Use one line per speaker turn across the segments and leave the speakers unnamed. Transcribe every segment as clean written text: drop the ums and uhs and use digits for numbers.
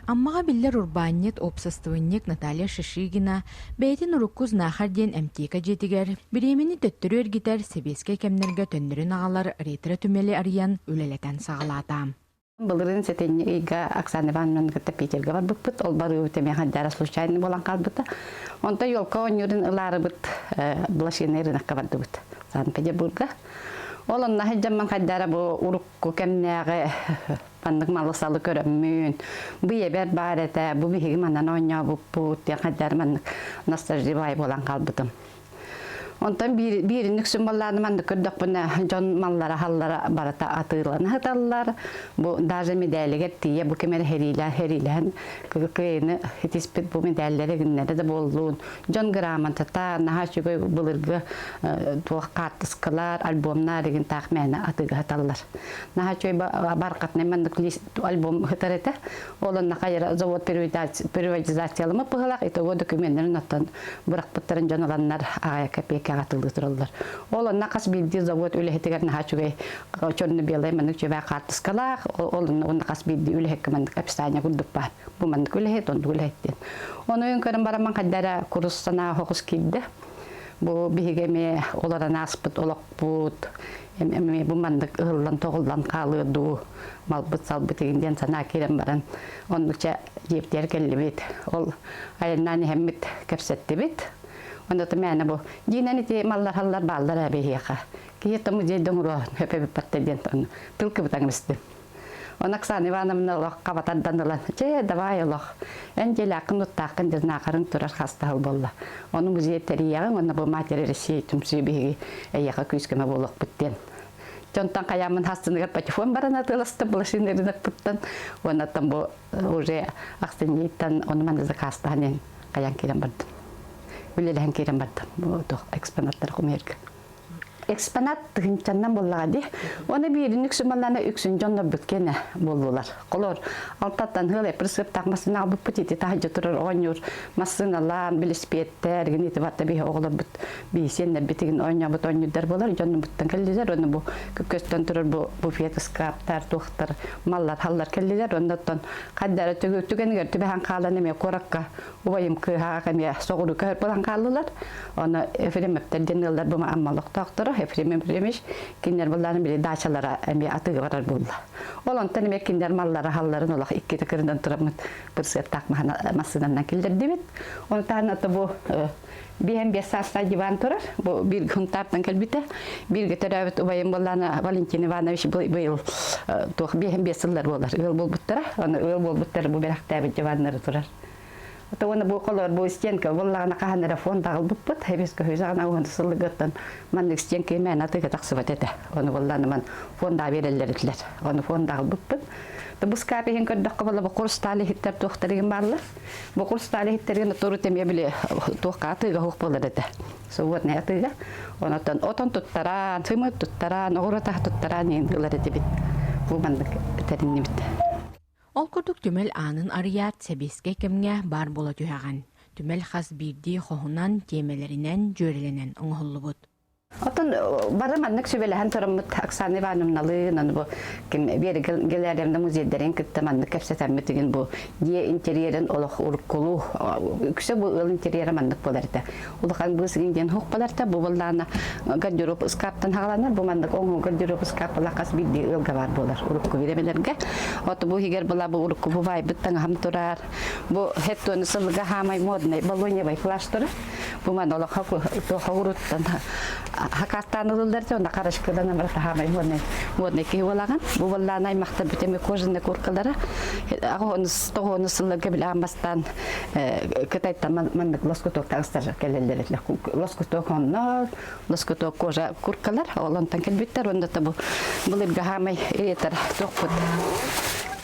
Аммаҕа биллэр урбаанньыт, уопсастыбанньык Наталья Шишигина бэйэтин урукку Знахарь диэн эмтиэкэ дьиэтигэр бириэмэни төттөрү эргитэр сэбиэскэй кэмнэргэ төннөрүн аҕалар ретро-түмэли арыйан үлэлэтэн саҕалаата.
Былырыын сэтинньи ыйга Оксана Ивановнаны кытта Питергэ барбыппыт. Ол барыыбыт эмиэ хайдара случайно буолан хаалбыта. Онтон елка оонньуурун ылаарыбыт блошиный рынокка бардыбыт Санкт-Петербурга. Ол онно сылдьаммын хайдара бу урукку кэмнээҕи маннык малы-салы көрөммүн, бу ийэбэр баар этэ, бу биһиги манан оонньообуппут диэн хайдара маннык ностальживай буолан хаалбытым. Онтон биирин үксүн баллааны маннык көрдөхпүнэ, дьон маллара-халлара барыта атыылана сыталлар. Бу даже медээлигэр тиийэ бу ким эрэ хэриилээн кыайыны итиспит бу медээллэри гиннэрэ да буоллун. Дьон грамотата наһаа үчүгэй былыргы туох хаартыскалар, альбомнар игин таах мээнэ атыыга сыталлар. Наһаа үчүгэй бархатнай маннык альбом сытар этэ. Ол онно хайра завод приватизациялама пыһалах итого докуменнарын оттон бырахпыттарын дьон ыланнар аҕай копейкаҕа атыылыы тураллар. Ол онно хас биирдии завод үлэһитигэр наһаа үчүгэй черно-белай маннык үчүгэй хаартыскалаах, ол онно хас биирдии үлэһиккэ маннык описание курдук баар. Бу маннык үлэһит, оннук үлэһит диэн. Ону өйөн көрөн бараммын хайдара курус санаа оһоҕус киирдэ. Бу биһиги эмиэ олорон ааспыт олохпут, эмиэ бу маннык ыһыллан-тоҕуллан хаалыа дуу, малбыт-салбыт игин диэн санаа киирэн баран, оннуча дьиэбитигэр кэллибит. Ол айаннаан иһэммит кэпсэттибит. Онно мээнэ бу дьиинэн ити маллар-халлар бааллар ээ биһиэхэ. Киһи то музейда оҥоруо хөпөбүппаттар диэн тыл кыбытаҥ истим. Он Оксана Ивановна олох хабатардан ылан, чэ, давай олох, эн дьиэлээххин уттааххын дьазнааҕарыҥ турар хастаһыл буолла. Ону музей тэрийэҕиҥ уонна бу Матери России түмсүү биһиги эйиэхэ күүс-көмө буолуохпут диэн. Дьонтон хайааммын хастыныгар патефон баран атыыластым блошиный рынокпыттан уоннаттан бу уже ахсынньыттан ону маны заказтаан иһин хайаан киирэн бардым. Үлэлэһэн киирэн бардым. Бу экспонаттар хомуйарга. Экспонат тыһыынчаннан буоллаҕа дии. Уонна биирин үксүн маннана үксүн дьоннорбут киэнэ буоллулар. Холор алтаттан ыал присыптаах массыына албыппыт ити таһырдьа турар оонньуур массыыналаан, билиспиэттэр, гин ити барта биһи оҕолорбут биисиэннэрбит игин оонньообут оонньуурдар буолар дьоннубуттан кэллилэр уонна бу көстөн турар бу буфет ыскааптар, туохтар, маллар халлар кэллилэр. Оннуттан хайдара түгэнигэр түбэһэн хаалан эмиэ куоракка убайым кыыһаах эмиэ соҕуруу көһөр буолан хааллылар. Ону Ефремовтар диэн ыаллар бу Амма олохтоохторо Ефрем Ефремович кинилэр буллааны били даачалара эмиэ атыыга барар буолла. Ол онтон эмиэ кинилэр маллара халларын олох иккитэ кырынан тураммыт бырсыаттаах массыынанан киллэрдибит. Ону таһынан бу биэһэн биэс саастаах диван турар. Бу биир Хунтаартан кэлбитэ. Бииргэ төрөөбүт убайым буоллаана Валентин Иванович быйыл туох биэһэн биэс сыллар буолар ыал буолбуттара. Аны ыал буолбуттар бу бэлэхтээбит диваннары турар. Уонна бу холор бу стенка буоллаҕына хаһан эрэ фон таҕылбыппыт эбис көһүсаҕына уон сылыгыттан маннык стенка имээн атыыга тахсыбат этэ. Ону буоллаана ман фонда биэрэллэр этилэр. Ону фонда аҕалбыппыт. Бу скап иһин көрдөххө буолла бу хрусталь иһиттэр туохтарыгын бааллар. Бу хрусталь иһиттэрин туру эмиэ били туохха атыыга хух буолар этэ. Свободный атыыга. Онотон отон туттараан, сымыт туттараан, оҕуруот аһа туттараан иһин ылар этибит. Бу маннык тэриннибит.
Ол курдук түмэл аанын арыйаат, сэбиэскэй кэмҥэ баар буола түһэҕин. Түмэл хас биирдии хоһунан, тиэмэлэринэн дьүөрэлэнэн оҥоһуллубут.
Оттон бары маннык сүбэлэһэн тураммыт Оксана Ивановналыын, аны бу ким Вера Гелярьевна музейдарын кытта маннык кэпсэтэммит игин бу дьиэ интерьерин олох уруккулуу үксэ бу ыал интерьерэ маннык буолар этэ. Улахан быыс игин диэн хук буолар этэ. Бу буоллаана гардероб ыскааптан хаҕаланар. Бу маннык оҥоһуу гардероб ыскаап була хас биирдии ыалга баар буолар урукку бириэмэлэргэ. От бу иһигэр була бу урукку бу баайбыт таҥаһым турар. Бу хеттуону сылга хаамай модный баллоневай плащ турар. Бу ман олохо туоха уруттан хакааттаан ылыллар те онна карашкыдан амара хаамай модный модный киһи буолаҕын. Бу буоллаан аймахтар бүтеми кожаный курткалара тоҕуону сылларга билэ бастаан Кытайтан маннык лоскуток таҥастар кэлэллэр этилэр. Лоскуток онно, лоскуток кожа курткалар, ол онтон кэлбиттэр. Онно да бу былыргы хаамай ретер туохпут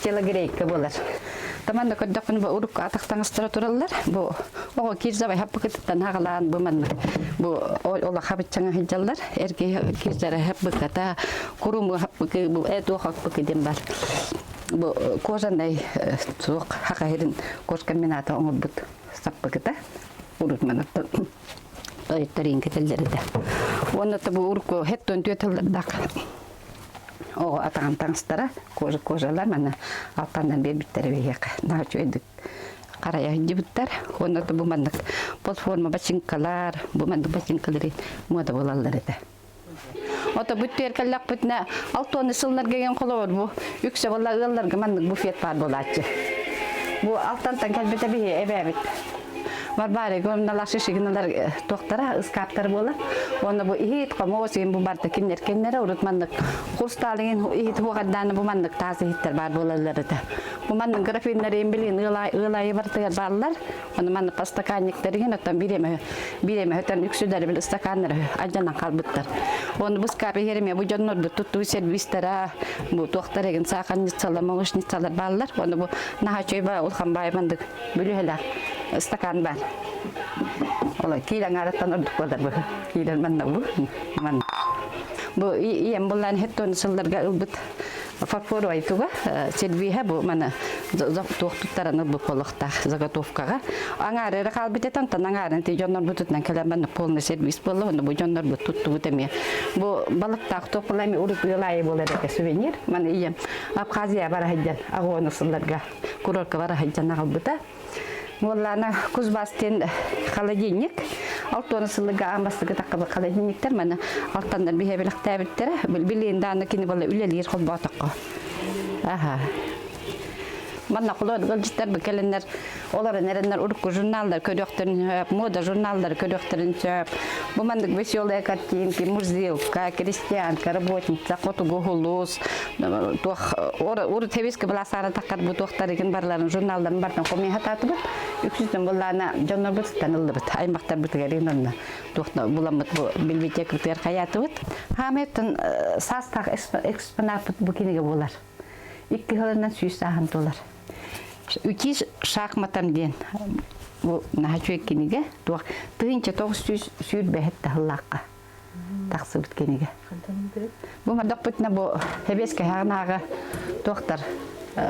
телогрейка буолар. Таманна көрдөхпүнэ бу урукку атах таҥастара тураллар. Бу оҕо кирзавай хаппыкытыттан хаҕалаан бу маннык бу олох хабыччаҥа сылдьаллар. Эрги кирзара хаппыката, куруму хаппыкы, бу эту хаппыкы диэн бар. Бу кожаный суох хахаһирин кожкомбината оҥорбут саппыкыта урут манаттан тойуттарыын кетеллер этэ. Уонна бу урукку хеттон түөтэллэрдах. Оҕо атаҕын таҥастара, кожа кожалар манна алтаннан биэрбиттэрэ биһиэхэ. Наһаа үчүгэйдик харайа сылдьыбыттар. Уонна бу маннык платформа бачыҥкалар, бу маннык бачыҥкалары муода буолаллар этэ. Ото бүттүөр кэллэхпитинэ алтуону сылларга кэлэн холобур бу үксэ буолла ыалларга маннык буфет баар буолааччы. Бу алтантан кэлбитэ биһи эбээбит. Варвара Егоровналаах Шишигиналар туохтара ыскааптар буолар. Уонна бу иһит хомуос иһин бу барда кинилэр кэннэрэ урут маннык хрусталыгын иһит хуоҕардааны бу маннык таас иһиттэр баар буолаллар этэ. Бу маннык графиннарын билин ыалайы бартыгар бааллар. Ону манна подстаканниктар иһин оттон биир эмэ өтөн үксүлэри били стаканнары алдьанан хаалбыттар. Ону бу скап иһэриме бу дьоннорбут туттуу сервистара бу туохтар эгин сааханницалар, молочницалар бааллар. Ону бу наһаа үчүгэй ба улахан баай мандык бүлүүһэлээх стакан бар. Ола киил аҥаарыттан ордук буолар бу. Киилэр манна бу. Манна. Бу ийэм буллаан хеттон сылларга ылбыт фарфоровай туга сервиһэ бу маны туох туттаран ылбыт буолуохтаах заготовкаҕа аҥаары эрэ хаалбыт этэ онтон аҥаарын ти дьоннорбутунан кэлэн манна полный сервис буолла онно бу дьоннорбут туттубут эмиэ бу балыктаах туох була эми урут ыал аайы буолар этэ сувенир маны ийэм Абхазия бара сылдьан аҕуону сылларга курорка бара сылдьан аҕалбыта Буоллаана Кузбасс диэн холодильник. Алтуона сыллыга аан бастакы таххыбыт холодильниктар маны алтаннар биһэ билэхтээбиттэрэ. Билин дааны кини була үлэлиир холбоотоххо. Аха. Манна холор ыалдьыттар бу кэлэннэр олорон эрэннэр урукку журналлар көрүөхтэрин сөп, мода журналлары көрүөхтэрин сөп. Бу маннык веселые картинки, мурзилка, крестьянка, работница, хотугу хулус, туох урут хэбиски былаасаара таххар бу туохтарыгын барларын журналларын бартан хомуйа хатаатыбыт үксүтүн буллаана дьоннорбутуттан ыллыбыт аймахтарбытыгар онно туох буламмыт бу библиотекабытыгар хайаатыбыт хаамыттан саастаах экспонаппыт бу кинигэ буолар икки сылынан сүүс сааһын туолар үтис шахматам диэн бу наһаа үчүгэй кинигэ туох 1925 таһыллаахха тахсыбыт кинигэ. Бу мардахпытына бу хэбиэскэ хаҕынааҕы туохтар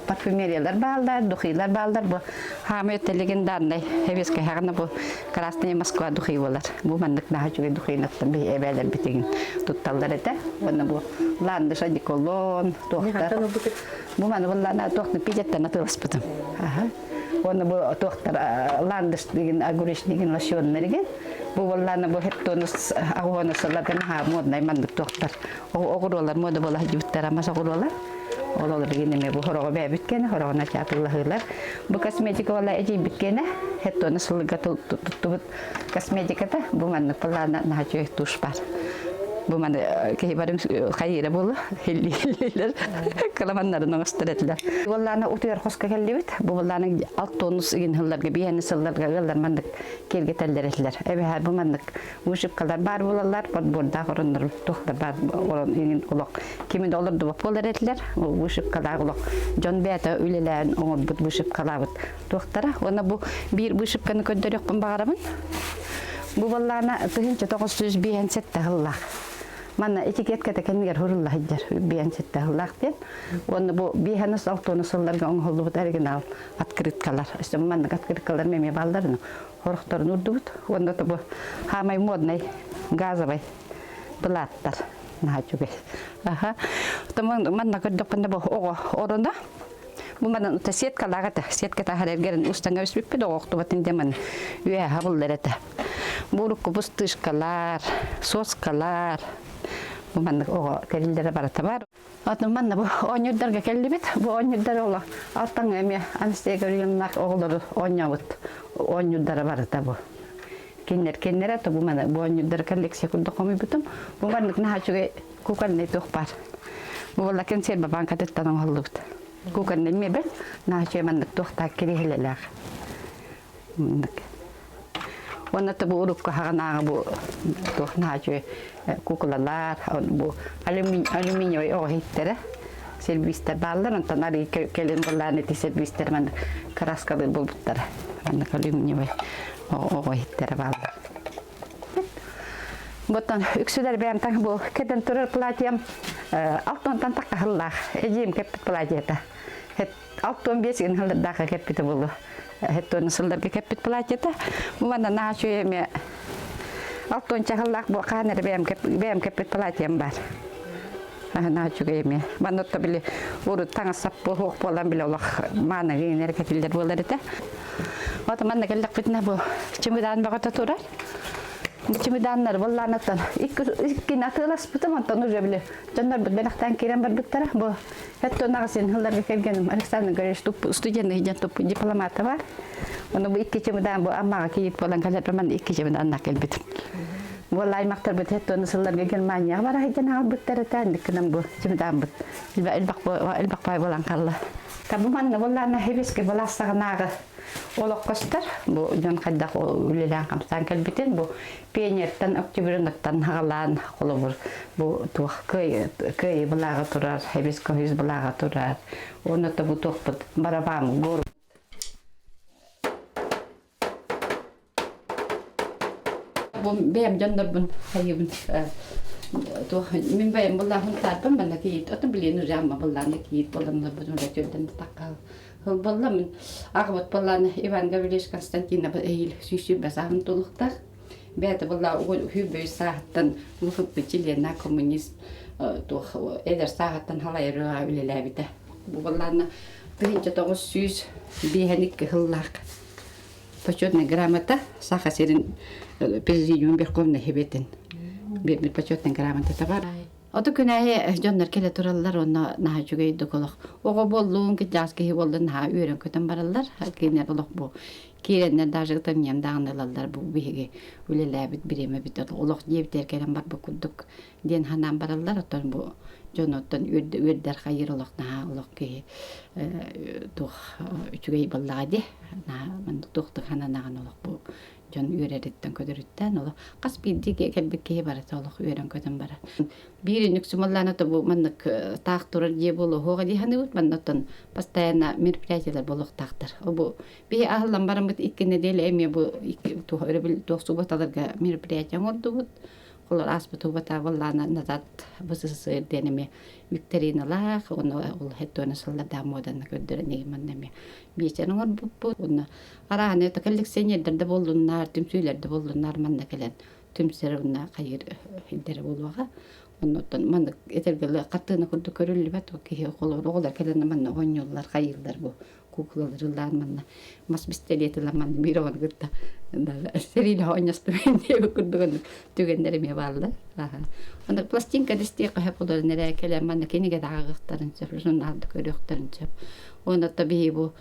парфюмериялар бааллар, духилар бааллар. Бу хаамы өттө легендарный хэбиэскэ хаҕына бу Красная Москва духи буолар. Бу маннык наһаа үчүгэй духинаттан биһи эбээлэрбитигин тутталлар этэ. Уонна бу ландыш одеколон, туохтар. Бу маны буллаана туохтан пидеттен атыыласпытым. Уонна бу туохтар ландыш деген огуречный деген лосьоннар деген бу буоллаана бу хептонус агуонус сылларга наһаа моднай маннык туохтар оҕуруолар мода буола сылдьыбыттар мас оҕуруолар ол ол билигин эмиэ бу хороҕо бэйэбит кэнэ хороҕуна чаатыллаһыылар бу косметика буолла эдьиийбит кэнэ хептонус сылларга туттубут косметиката бу маннык былаана наһаа үчүгэй тушь бар бу маны киһи барым хайыыра буолла хиллилер кыламаннарын оҥостор этилэр буоллаана утуйар хоско кэллибит бу буоллаана алт-тонус игин сылларга биэни сылларга ыаллар маннык киэргэтэллэр этилэр эбэһэр бу маннык вышивкалар баар буолаллар подбордаах ороннор туох да баар орон игин олох кими да олордубат буолар этилэр вышивкалаах олох дьон бэйэтэ үлэлээн оҥорбут вышивкалаабыт туохтара уонна бу биир вышивканы көрдөрүөхпүн баҕарабын бу буоллаана 1957 сыллаах манна этикетката кэннигэр хурулла сылдьар 57 сыллаах диэн уонна бу биэһэнис алтуона сылларга оҥоһуллубут оригинал открыткалар өссө маннык открыткалар эмиэ бааллар хорохторун урдубут уонна бу хаамай модный газовый былааттар наһаа үчүгэй аха манна көрдөхпүнэ бу оҕо оруна Бу манан ута сеткалаах этэ. Сетка таһар эргэрин устаҥа өспүппүт оҕохтубатын демон үөһэ буллар этэ. Бу урукку пустышкалар, соскалар бу маннык оҕо тэриллэрэ барыта бар. Атын манна бу оонньуурдарга кэллибит. Бу оонньуурдар оҕо алтаҥа эмиэ Анастасия Гавриловна оҕолору оонньообут оонньуурдара барыта бу. Кинилэр кинилэрэ то бу маны бу оонньуурдар коллекция курдук хомуйбутум. Бу маннык наһаа үчүгэй кукольный туох баар. Бу буолла консерва банкатыттан оҥоһуллубут. Кукольный мебель наһаа үчүгэй маннык туохтаах кириэһилэлээх. Маннык. Уонна бу урукку хаҕанааҕы бу туох наһаа үчүгэй куклалар, бу алюминиевай оҕо иһиттэрэ сервистэр бааллар, онтон арыы кэлин былаан ити сервистэр маннык краскалыыр буолбуттара. Маннык алюминиевай оҕо иһиттэрэ бааллар. Буттан үксүлэр бэйэмтэн бу кэтэн турар платьем алтонтан таккаһыллаах эдьиим кэппит платьета. 65 гын сыллардаахха кэппитэ буолуо. Хеттуон сылларга кэппит платьета. Бу манна наһаа үчүгэй эмиэ алтон чаһыллаах бу хаан эрэ бэйэм кэппит платьем бар. Наһаа үчүгэй эмиэ. Манна били урут таҥас сап буолуох буолан били олох мааны гинер кэтиллэр буолар этэ. Вот манна кэллэхпитинэ бу чемодан бөҕөтө турар. Бу чемоданнар буоллаанаттан иккини атыыласпытым, онтон уже били дьоннорбут бэлэхтээн киирэн барбыттара. Бу Эттон аҕасын хылларга кэргэним Александр Григорьевич студент иһдьэн туппут дипломата бар. Ону бу икки чемодан бу Аммаҕа кийиит буолан кэлэрбэ манна икки чемоданнаах кэлбитим. Буолла аймахтарбыт эттон сылларга Германияҕа бара сылдьан аҕалбыттар этэ, инниккинэн бу чемоданбыт элбэх баай буолан хаалла. Та бу манна буоллаана хебеске былаастаҕынааҕы олоххостор бу дьон хайдах үлэлээн хамсаан кэлбитин бу пионертан октябренактан хаҕалаан холобур бу туох кыайыы былааҕа турар хебис көһүс былааҕа турар уонна бу туохпут барабан гор бу бэйэм дьоннорбун хайыбын туох мин бэйэм былааһын таарбын манна кийиит оту билиэн ужаама былааны кийиит буоланнарбын ура төрдөн таккал Болла аҕабыт боллааны Иван Гаврильевич Константинов эһиил сүүс сааһын тулуктаах. Бэйэтэ болла үһү сааһыттан МФП чилиэнэ коммунист туох эдэр сааһыттан халайырыа үлэлээбитэ. Бу боллааны 1905 сыллаах почетная грамота Саха сирин президиум Верховной Советин почетная грамотата бар. Ото күнээһи дьоннор кэлэ тураллар уонна наһаа үчүгэйдик олох оҕо буоллун, кырдьаҕас киһи буоллун наһаа үөрэн-көтөн бараллар. Кинилэр олох бу киирэннэр даже ытамньыйан даҕаны ылаллар бу биһиги үлэлээбит бириэмэбит олох диэбитигэр кэлэн барбыт курдук диэн санаан бараллар. Оттон бу дьон оттон үөрдэр хайыыр олох наһаа олох киһи туох үчүгэй буоллаҕа дии. Наһаа маннык туохтук сананаҕын олох бу дьон үөрэриттэн көтөрүттэн олох хас биирдии кэлбит киһи барыта олох үөрэн-көтөн барар. Биир үксүмаллаана бу маннык таах турар дьиэ буолуоҕа дии саныыбыт маннаттан постоянно мероприятиелар буолуохтаахтар. Бу биһи аһыллан бараммыт икки неделя эмиэ бу туох өрөбүл туох субботаларга мероприятие оҥордубут. Олор ааспыт убата буоллаана назад БССР диэн эмиэ викториналаах уонна ол хеттуона сыллардаах муоданна көрдөрөн игин манна эмиэ биэчэн оҥорбуппут. Уонна Арааһын это коллекционердар да буоллуннар, түмсүүлэр да буоллуннар манна кэлэн түмсэр уонна хайыыр ирдэрэ буолуоҕа. Оннуттан маннык этэргэ хартыына курдук көрүллүбэт киһи оҕолор оҕолор кэлэн манна оонньууллар, хайыыллар бу куклалары ылаан манна мас бистэлиэт ылан манна биир оҕону кытта сэриилэһэ оонньостум диэбит курдук оннук түгэннэр эмиэ бааллар. Онно пластинка дистиэххэ сөп олорон эрэ кэлэн манна кинигэ да ааҕыахтарын сөп, журнал да көрүөхтэрин сөп. Уонна биһи бу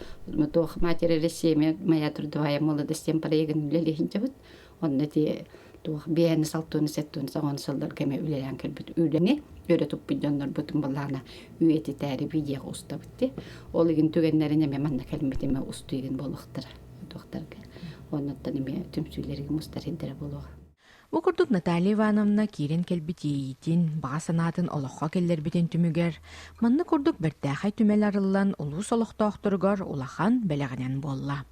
туох матери Россия моя трудовая молодость диэн проегын үлэлиһинчэбит. Онно ти туох биэһэни салтуону сеттуону саҕан сылларга эмэ үлэлээн кэлбит үлэни өрө туппут дьоннорбутун былаана үйэтитээри видеоҕа устабыт ти. Ол игин түгэннэрин эмэ манна кэлбит эмэ устуйгин буолуохтара туохтарга. Оннуттан эмэ түмсүүлэригин мустар хиддэрэ буолуоҕа.
Бу курдук Наталья Ивановна киирэн кэлбит иэйиитин, баҕа санаатын олоххо киллэрбитин түмүгэр, маннык курдук бэртээхэй түмэл арыллан улуус олохтоохторугар улахан бэлэҕинэн буолла.